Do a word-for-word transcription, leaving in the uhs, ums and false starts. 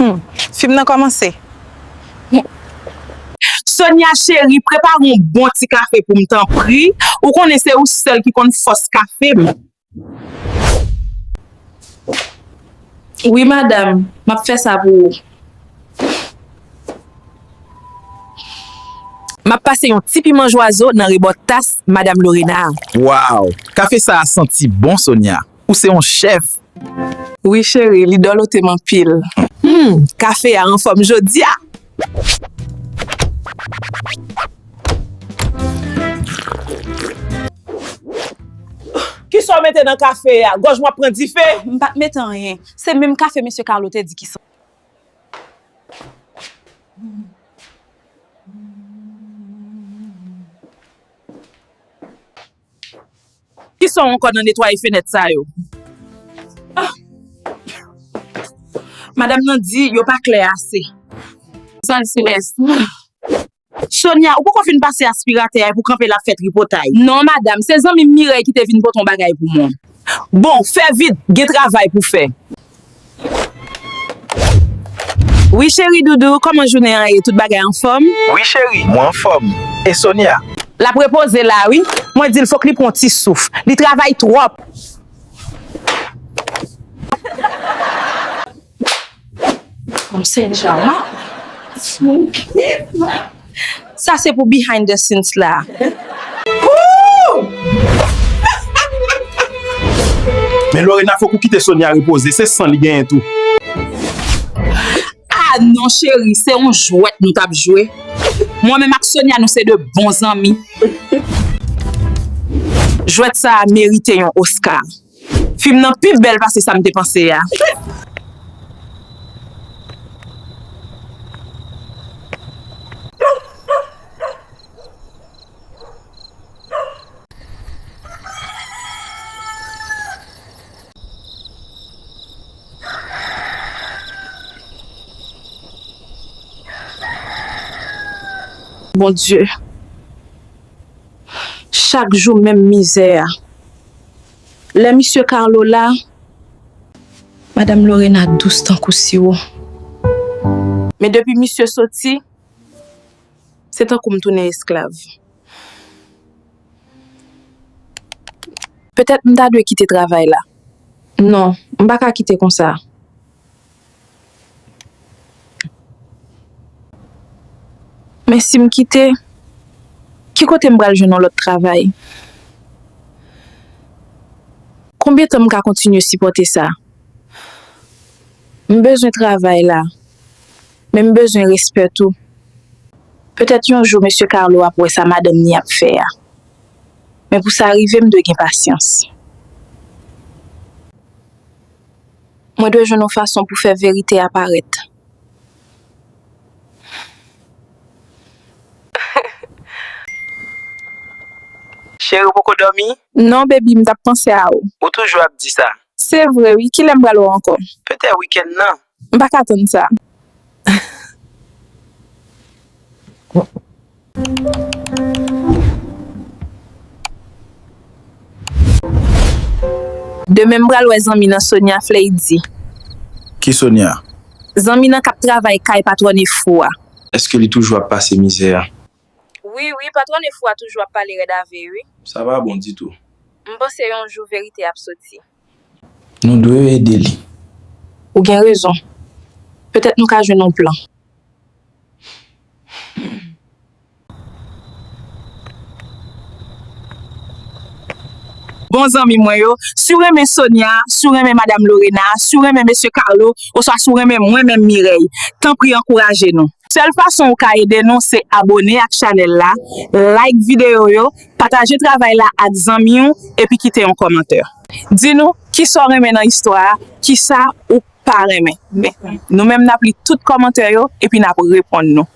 Hmm, fim nan kòmanse. Sonia cheri, prepare yon bon ti kafe pou m, tanpri. Ou konnen se ou sèl ki konn fòs kafe m. Wi, madanm, m ap fè sa pou ou. M ap pase yon ti piman jwazo nan rebò tas madanm Lorena a. Waw! Kafe sa a santi bon, Sonia. Ou se yon chèf. Wi, cheri, li dòlote m anpil. Hmm, kafe a anfòm jodi a. Kisa w mete nan kafe a? Gòj mwen ap pran dife. M pa t mete anyen. Se menm kafe mesye Carlo te di ki san. Kisa w ankò nan netwaye fenèt sa yo? Ah! Madanm nan di yo pa klè ase. Zòn silès. Sonia, ou poko fin pase aspiratè a pou kanpe l ap fè tripotay? Non, madanm, se zanmi m Mireille ki te vin pote yon bagay pou mwen. Bon, fè vit, gen travay pou fè. Wi, cheri doudou, kòman jounen an ye? Tout bagay anfòm? Wi, cheri, mwen anfòm. E Sonia? L ap repoze la, wi. Mwen di l fòk li pran yon ti souf. Li travay twòp. Sa se pou behind the scenes la. Men Lorena, fòk ou kite Sonia repoze, se san li genyen tou. Ah non, cheri, se yon jwèt nou t ap jwe. Mwen menm ak Sonia, nou se de bon zanmi. Jwèt sa a merite yon Oscar. Fim nan pi bèl pase sa m te panse a. Bondye, chak jou menm mizè a. Lè misye Carlo la, madanm Lorena dous tankou siwo. Men depi misye soti, se tankou m tounen esklav. Petèt m ta dwe kite travay la. Non, m pa ka kite konsa. Men si m kite, ki kote m pral jwenn yon lòt travay? Konbyen tan m ka kontinye sipòte sa? M bezwen travay la, men m bezwen respè tou. Petèt yon jou, mesye Carlo ap wè sa madanm ni ap fè a. Men pou sa rive, m dwe gen pasyans. Mwen dwe jwenn yon fason pou fè verite a parèt. Cheri, ou poko dòmi? Non, baby, m t ap panse a ou. Ou toujou ap di sa. Se vre, wi. Kilè m pral wè w ankò? Petèt wikenn nan. M pa ka tann sa. Demen m pral wè zanmi nan Sonia Flady. Ki Sonia? Zanmi nan k ap travay kay patwòn Efou a. Èske li toujou ap pase mizè a? Wi, wi, patwòn Efou a toujou ap pale rèd avè wi. Sa pa bon ditou. M panse yon jou verite ap soti. Nou dwe ede li. Ou gen rezon. Petèt nou ka jwenn yon plan. Bon zanmi mwen yo, si w renmen Sonia, si w renmen madanm Lorena, si w renmen mesye Carlo, oswa si w renmen mwen menm Mireille, tanpri ankouraje nou. Sèl fason ou ka ede nou se abone ak chanèl la, like videyo yo, pataje travay la ak zanmi w, epi kite yon kòmantè. Di nou kisa w renmen nan istwa a, kisa ou pa renmen. Men, nou menm n ap li tout kòmantè yo, epi n ap reponn nou.